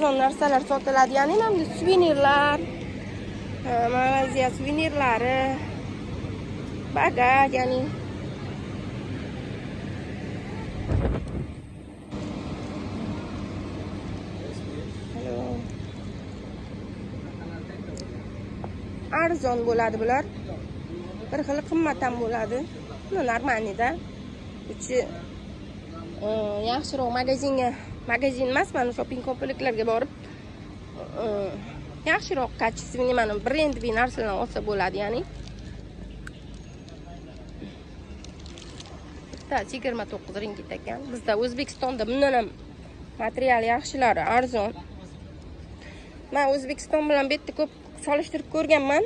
Arzon narsalar sotiladi. Ya'ni mana suvenirlar, Malayziya suvenirlari, bagaj, ya'ni arzon bo'ladi bular. Bir xil qimmat ham bo'ladi. Ну, normalniy-da. Uchi yaxshiroq magazinga, magazin emas, mana shopping komplekslarga borib yaxshiroq качественный, mana brendli narsalarni olsa bo'ladi, ya'ni. Bittasi 29 ringit ekan. Bizda O'zbekistonda bundan ham material yaxshilari arzon. Men O'zbekiston bilan bu yerda ko'p solishtirib ko'rganman.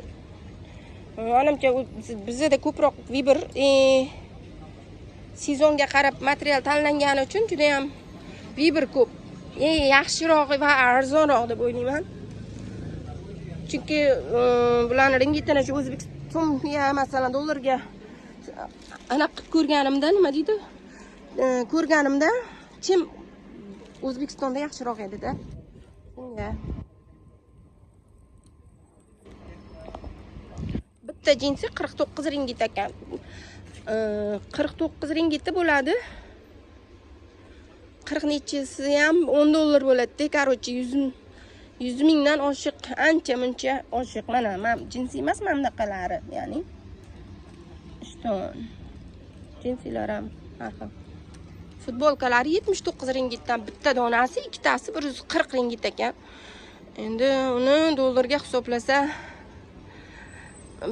Manimcha bizda ko'proq vibr sezonga qarab material tanlangani uchun juda ham vibr ko'p. Yaxshirog'i va arzonroq deb o'ylayman. Chunki bularni ringitini shu O'zbekistonga, masalan, dollarga aniq qilib ko'rganimda, nima deydi? Ko'rganimda kim O'zbekistonda yaxshiroq edi-da. Shunga bitta jinsi 49 ringit ekan. 49 ringiti bo'ladi. 40 nechisi ham 10 dollar bo'ladi-da. Короче, 100 mingdan oshiq, ancha muncha oshiq. Mana men jinsi emas, mana bunaqalari, ya'ni ishton. Jinsilar ham har xil. Futbolkalari 79 ringitdan bitta donasi, ikkitasi 140 ringit ekan. Endi uni dollarga hisoblasa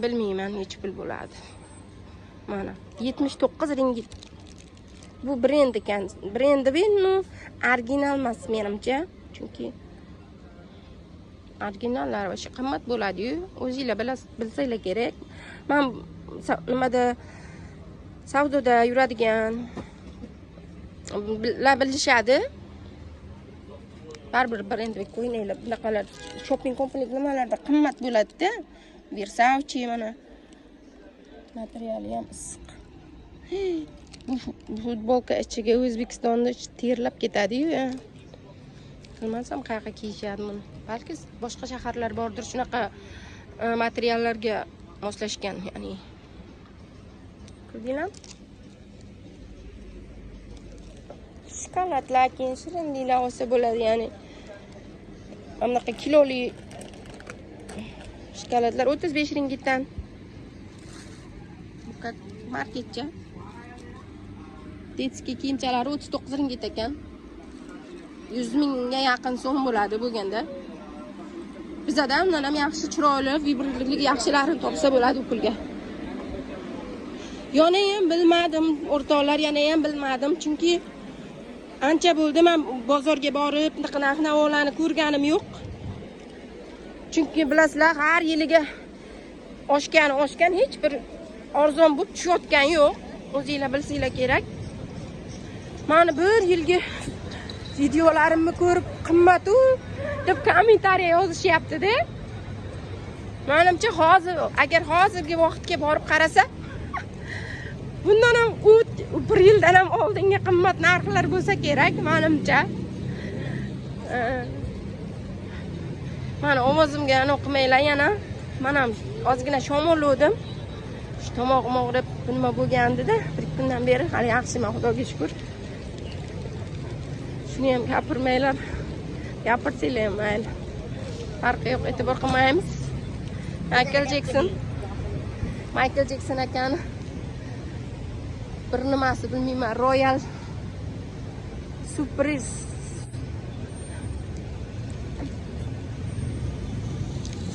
bilmayman necha pul bo'ladi. Mana 79 ringit. Bu brend ekan. Brendi, ну, original emas menimcha, chunki originallar вообще qimmat bo'ladi-yu. O'zingizlar bilsanglar kerak. Men nimada savdoda yuradigan bilishadi. Baribir brendli ko'ylaklar, bunaqalar shopping kompleks nimalarda qimmat bo'ladi-da. Versace mana materiali ham issiq. Bu futbolka ichiga O'zbekistonda terlab ketadi-yu. Bilmasam qayerga kiyishadi buni. Balki boshqa shaharlar bordir shunaqa materiallarga moslashgan, ya'ni. Ko'rdinglarmi? Shokoladlar, keyin shirinliklar olsa bo'ladi, ya'ni. Mana bunaqa kiloli shokoladlar 35 ringitdan. Bu marketcha. Detskiy kiyimchalari 39 ringit ekan. 100 mingga yaqin so'm bo'ladi bo'lganda. Bizada undan ham yaxshi, chiroyli, vibrlik yaxshilarini topsa bo'ladi u pulga. Yana ham bilmadim, o'rtoqlar, yana ham bilmadim, chunki ancha bo'ldi men bozorga borib bunaqa narx-navolarni ko'rganim yo'q. Chunki bilasizlar, har yiliga oshgan, hech bir arzon bo'lib tushayotgan yo'q. O'zingizlar bilsanglar kerak. Meni bir yilgi videolarimni ko'rib qimmat-u deb kommentariya yozishyapti-da. Menimcha hozir, agar hozirgi vaqtga borib qarasa, bundan ham bir yildan ham oldingi qimmat narxlar bo'lsa kerak, menimcha. Mana ovozimga ana o'qimanglar yana. Men ham ozgina shamollovdim. Shu tomog'im og'rib nima bo'lgandi-da, bir kundan beri hali yaxshiman, Xudoga shukr. Shuni ham gapirmanglar. Gapirsanglar ham mayli. Farqi yo'q, e'tibor qilmaymiz. Michael Jackson akani bir nimasi bilmayman, Royal Surprise.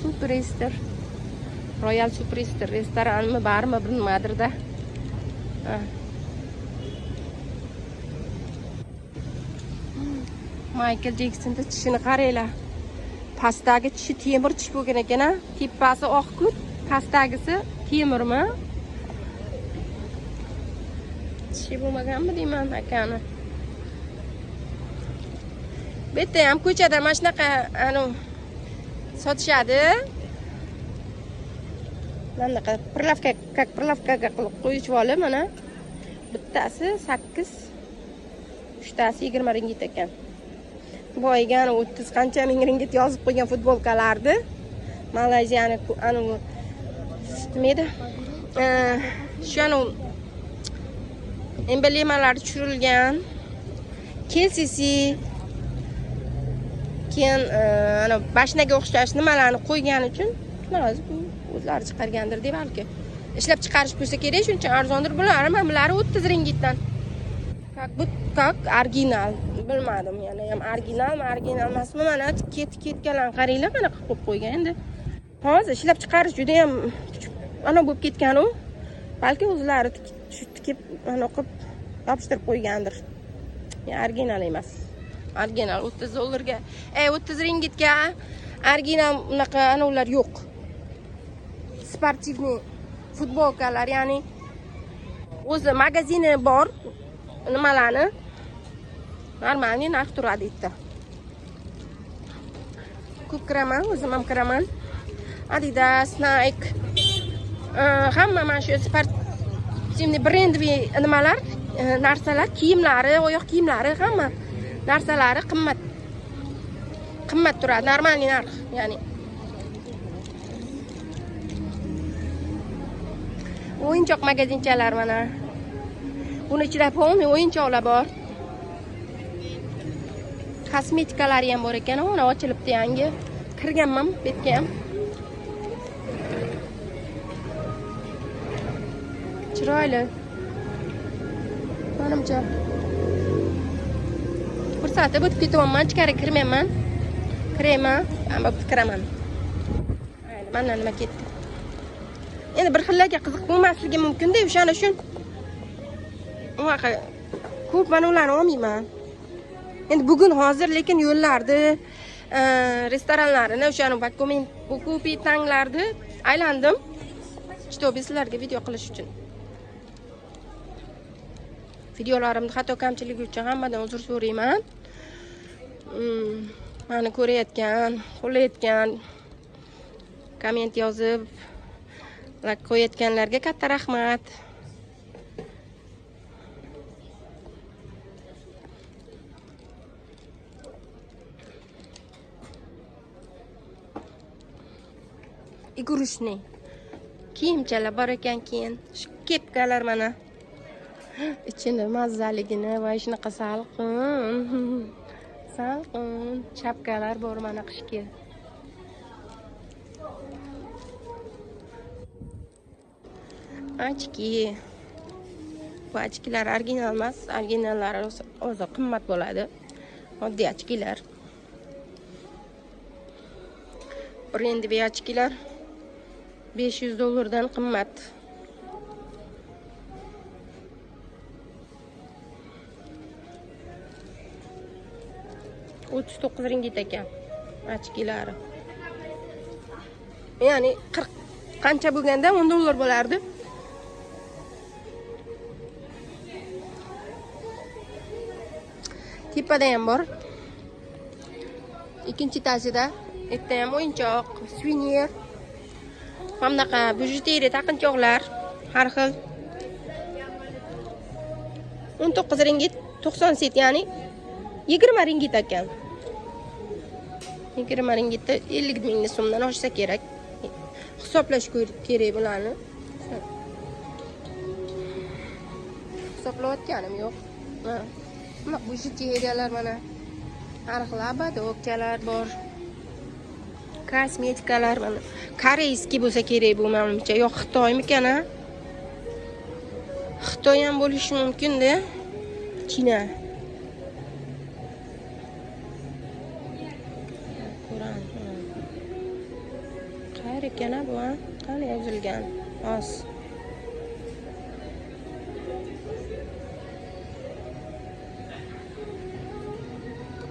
Surprise'dir. Royal Surprise'dir. Restoranmi, barmi, bir nimadir-da. Michael Jackson'da tishini qaranglar. Pastdagi tishi temir tish bo'lgan ekan-a. Tepasi oq-ko'k, pastdagisi temirmi? Tishi bo'lmaganmi deyman akani. Bu yerda ham ko'chada mana shunaqa anu sotishadi. Mana bunaqa prilavka, как prilavkaga qilib qo'yishib olib, mana bittasi 8, uchtasi 20 ringit ekan. Boygan 30 qancha ming ringit yozib qo'ygan futbolkalarni. Malayziyani anu nima edi? Shu anu emblemalar tushirilgan. KLCC keyin ana bashnaga o'xshash nimalarni qo'ygani uchun hozir bu o'zlari chiqargandir deb balki. Ishlab chiqarish bo'lsa kerak, shuncha arzondir bular. Mana bular 30 ringitdan. Как bu как original. Bilmadim, yana ham originalmi, original emasmi? Mana ketganlarni qaranglar, qanaqa qo'yib qo'ygan endi. Hozir ishlab chiqarish juda ham ana bo'lib ketgan u. Balki o'zlari tikib, ana qilib yopishtirib qo'ygandir. Ya original emas. Original 30 dollarga, 30 ringitga original unaqa ana ular yo'q. Sportivniy futbolkalar, ya'ni o'zi magazini bor nimalarni normalniy narx turadi yerda. Ko'p kiraman, o'zim ham kiraman. Adidas, Nike, hamma mana shu sportivniy brendli nimalar, narsalar, kiyimlari, oyoq kiyimlari, hamma narsalari qimmat. Qimmat turadi, normalniy narx, ya'ni. O'yinchoq magazinchalar mana. Buni ichida polniy o'yinchoqlar bor. Kosmetikalari ham bor ekan, mana ochilibdi yangi. Kirganman bu yerga ham. Chiroyli. Menimcha. Ko'rsatib o'tib ketyapman, ichkari kirmayman. Kirayman, ammo kiraman. Mayli, mana nima ketdi. Endi bir xillarga qiziq bo'lmasligi mumkin-da, o'shaning uchun unaqa ko'p mana ularni olmayman. Endi bugun hozir lekin yo'llarni, restoranlarini, o'shani Kopi tanglarni aylandim. Chtobi sizlarga video qilish uchun. Videolarimni xato kamchiligi uchun hammadan uzr so'rayman. Meni ko'rayotgan, qo'llayotgan, komment yozib, like qo'yayotganlarga katta rahmat. Игрушный kiyimchalar bor ekan, keyin shu kepkalar mana ichini mazzaligini va shunaqa salqin salqin chapkalar bor mana qishki. Ochki. Bu ochkilar original emas, originallari o'zi qimmat bo'ladi. Oddiy ochkilar. Brendli ochkilar 500 dollardan qimmat. $39 ringit ekan ochkilari. Ya'ni 40 qancha bo'lganda 10 dollar bo'lardi. Tepada ham bor. Ikkinchi etajida yerda ham o'yinchoq, suvenir, mana bunaqa bijuteriya taqinchoqlar har xil. 19 ringit 90 sent, ya'ni 20 ringit ekan. 20 ringitda 50 ming so'mdan oshsa kerak. Hisoblash kerak bularni. Hisoblayotganim yo'q. Mana bijuteriyalar mana har xil abadokchalar bor. Kosmetikalar mana koreyskiy bo'lsa kerak bu menimcha. Yo'q, Xitoymikan a? Xitoy ham bo'lishi mumkin-da. China. Ko'ran. Qayer ekan bu a? Qani yozilgan? Oz.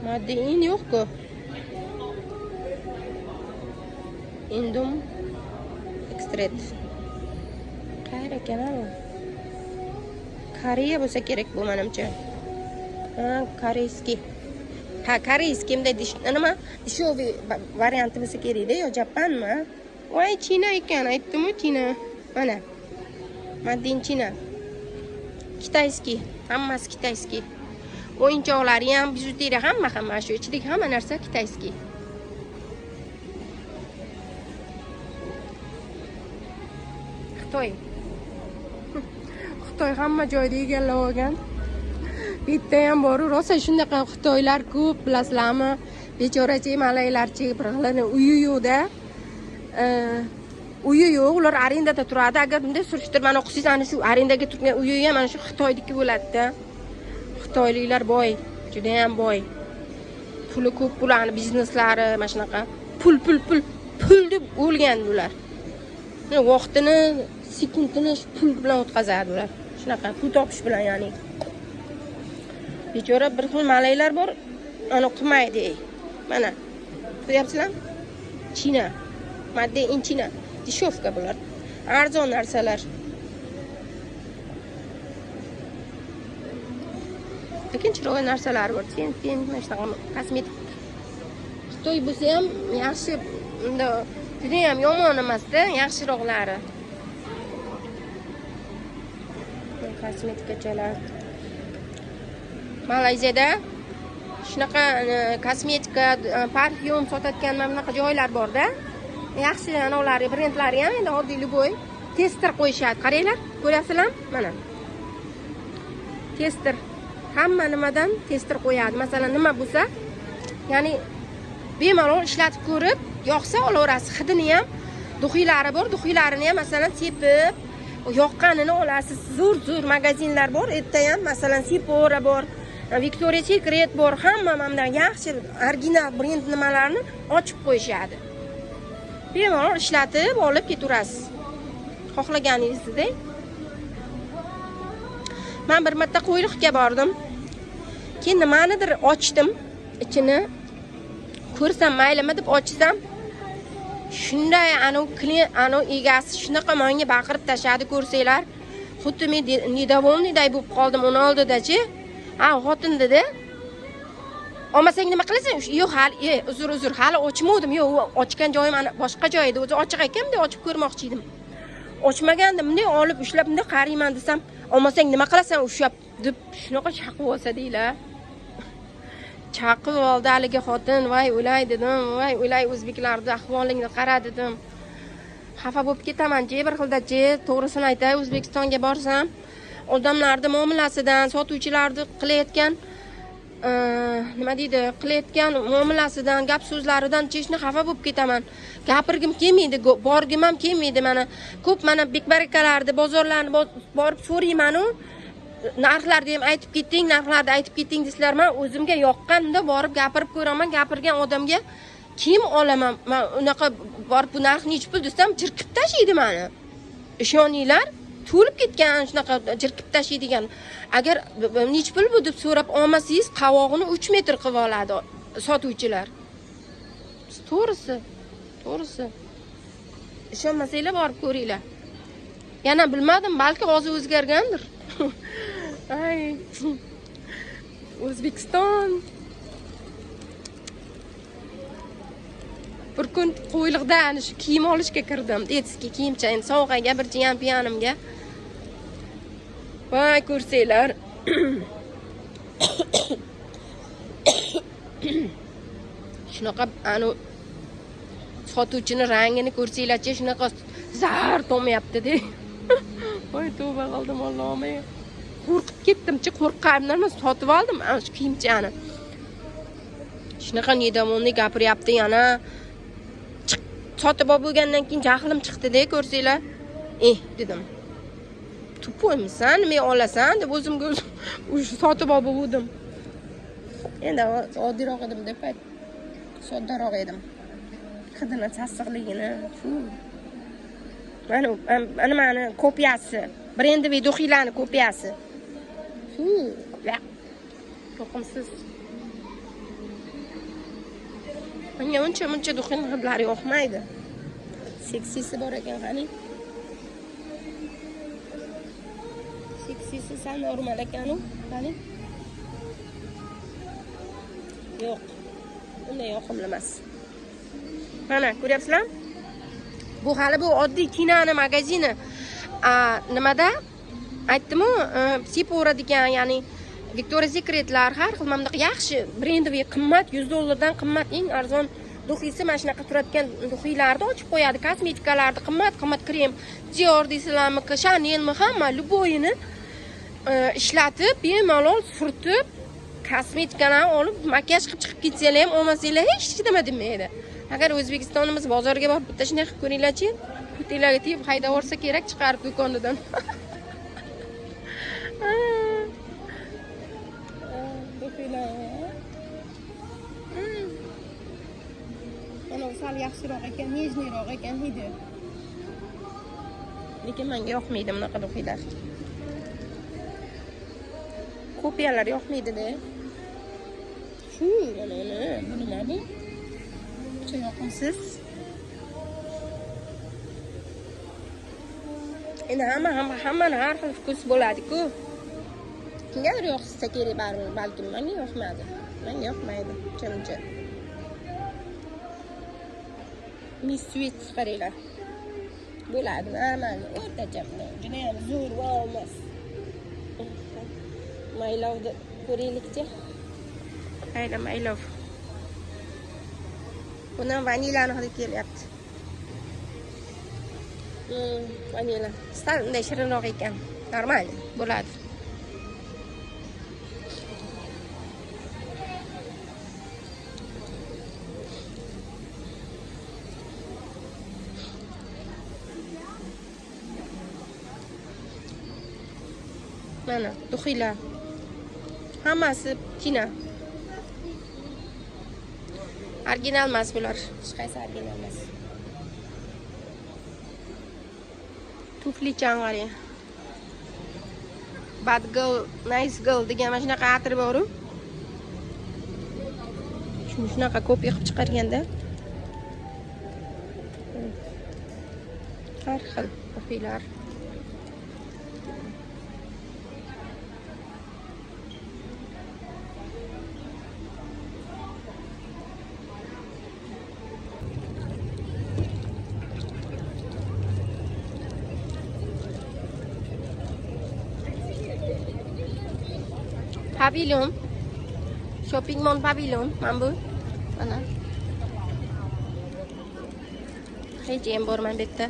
Made in yo'q-ku. Indum Extret. Qayer ekan bu? Koreya bo'lsa kerak bu menimcha. Ha, koreyskiy. Ha, koreyskiy bunday nima? Dishovi varianti bo'lsa kerak-da, yo Japanmi? Voy, China ekan, aytdim-ku, China. Mana. Made in China. Kitayskiy, hammasi kitayskiy. O'yinchoqlari ham, bijuteriya hamma shu ichidagi hamma narsa kitayskiy. Xitoy. Xitoy hamma joyda egallab olgan. Bu yerda ham bor, rosa shunaqa xitoylar ko'p, bilasizlarmi? Bechorachi malaylarchi bir xilini uyi yo'qda. Uyi yo'q, ular arendada turadi. Agar bunday surishtirib mana o'qisangiz, ana shu arendaga turgan uyi ham mana shu Xitoyniki bo'ladi-da. Xitoyliklar boy, juda ham boy. Puli ko'p, bularning bizneslari mana shunaqa. Pul, pul, pul, pul deb o'lgan bular. Vaqtini, sekundini pul bilan o'tkazadi ular. Shunaqa pul topish bilan, ya'ni. Bechora bir xil malaylar bor, ana qilmaydi. Mana ko'ryapsizlarmi? China. Made in China. Dishevka bular. Arzon narsalar. Lekin chiroyli narsalar bor. Sen mana shunaqa kosmetik. Xitoy bo'lsa ham yaxshi, unda juda ham yomon emasda, yaxshiroqlari. Kosmetikachalar. Malayziyada shunaqa kosmetika, parfyum sotadigan mana bunaqa joylar borda. Yaxshi anavlari, brendlari ham endi oddiy любой tester qo'yishadi. Qaranglar, ko'ryapsizlarmi? Mana. Tester. Hamma nimadan tester qo'yadi. Masalan, nima bo'lsa, ya'ni bemalol ishlatib ko'rib, yoqsa olaverasiz. Hidini ham, duxilari bor, duxilarini ham masalan sepib, yoqqanini olasiz. Zo'r-zo'r magazinlar bor, erta ham masalan Sephora bor, Victoria's Secret bor, hamma mana bunday yaxshi original brend nimalarni ochib qo'yishadi. Bemalol ishlatib olib ketaverasiz. Xohlaganingizdek. Men bir marta qo'yliqqa bordim. Keyin nimanidir ochdim, ichini ko'rsam maylimi deb ochsam, shunday anu klient, anu egasi shunaqa menga baqirib tashadi, ko'rsanglar. Xuddi men недовольныйday bo'lib qoldim uni oldidachi. Ha, xotin dedi. Olmasang nima qilasan? Yo'q, hali, uzr, hali ochmadim. Yo'q, ochgan joyim ana boshqa joy edi. O'zi ochiq ekan, bunday ochib ko'rmoqchi edim. Ochmagandim, bunday olib ushlab bunday qarayman desam, olmasang nima qilasan ushlab deb shunaqa chaqib olsa deylar. Chaqib oldi haligi xotin, voy o'lay dedim, voy o'lay o'zbeklarning ahvolingni qara dedim. Xafa bo'lib ketaman, bir xilda-chi, to'g'risini aytay, O'zbekistonga borsam, odamlarning muomalasidan, sotuvchilarni qilayotgan nima deydi, qilayotgan muomalasidan, gap so'zlaridan chechni xafa bo'lib ketaman. Gapirgim kelmaydi, borgim ham kelmaydi mana. Ko'p mana bekbarakalarni, bozorlarni borib so'rayman-u, narxlarni ham aytib ketding, narxlarni aytib ketding desizlar, men o'zimga yoqqanda borib gapirib ko'raman, gapirgan odamga kim olaman? Men unaqa borib bu narx nechi pul desam, jirkib tashlaydi meni. Ishoninglar, to'lib ketgan shunaqa jirkib tashlaydigan. Agar nechi pul bu deb so'rab olmasangiz, qavog'ini 3 metr qilib oladi sotuvchilar. To'g'risi, to'g'risi. Ishonmasanglar borib ko'ringlar. Yana bilmadim, balki hozir o'zgargandir. Ay. O'zbekiston. Bir kun qo'yliqda ana shu kiyim olishga kirdim. Detskiy kiyimcha, endi sovg'aga bir jiyan piyanimga. Voy ko'rsanglar. Shunaqa anu sotuvchini rangini ko'rsanglarchi, shunaqa zar to'mayapti-da. Voy tavba qildim Allohim. Qo'rqib ketdim-chi, qo'rqqanimdan emas, sotib oldim ana shu kiyimchani. Shunaqa nedovольный gapiryapti yana. Sotib olib bo'lgandan keyin jahlim chiqdi-da, ko'rsanglar. Dedim. Tupoymisan, nima olasan deb o'zimga o'zim sotib olib bo'ldim. Endi oddiyroq edim deb ayt. Soddaroq edim. Hidini, sassiqligini. Mana nimani kopiyasi, brendoviy duxiylarning kopiyasi. Yoqimsiz. Menga uncha-muncha duxini hidlari yoqmaydi. Seksisi bor ekan, qani. Seksisi sal normal ekan-u, qani. Yo'q. Unday yoqimli emas. Mana ko'ryapsizlarmi? Bu hali bu oddiy Chinani magazini. Nimada? Aytdim-ku, Sephora degan, ya'ni Victoria's Secretlar har xil mana bunaqa yaxshi brendli qimmat $100 dan qimmat eng arzon duxisi mana shunaqa turadigan duxilarni ochib qo'yadi, kosmetikalarni qimmat qimmat krem, Dior deysizlarmi, Chanelmi, hamma любойini ishlatib, bemalol surtib, kosmetikalarni olib, makiyaj qilib chiqib ketsanglar ham, olmasanglar hech nima demaydi. Agar O'zbekistonimiz bozorga borib bitta shunday qilib ko'ringlarchi, putinglarga tegib haydab yuborsa kerak chiqarib do'konidan. Mana bu sal yaxshiroq ekan, nejniroq ekan hidi. Lekin menga yoqmaydi bunaqa duxiylar. Kopiyalar yoqmaydi-da. Shu, mana bu nima bu? Uncha yoqimsiz. Endi hammani har xil vkus bo'ladi-ku. Kimgadir yoqsa kerak baribir, balkim menga yoqmadi. Menga yoqmaydi, uncha. Miss Sweet qaranglar. Bo'ladi, normal, o'rtacha, juda ham zo'r va emas. My Love'ni ko'raylikchi. Hayda, My Love. Bundan vanilani hidi kelyapti. Vanila. Sal unday shirinroq ekan. Normal bo'ladi. Mana duxiylar. Hammasi China. Original emas bular. Hech qaysi original emas. Tuflichan qarang. Bad girl, nice girl degan mana shunaqa atir bor-u. Shuni shunaqa kopiya qilib chiqarganda. Har xil duxiylar. Pavilyon. Shopping mall pavilyon. Mana bu. Mana. Hech ham borman bu yerda.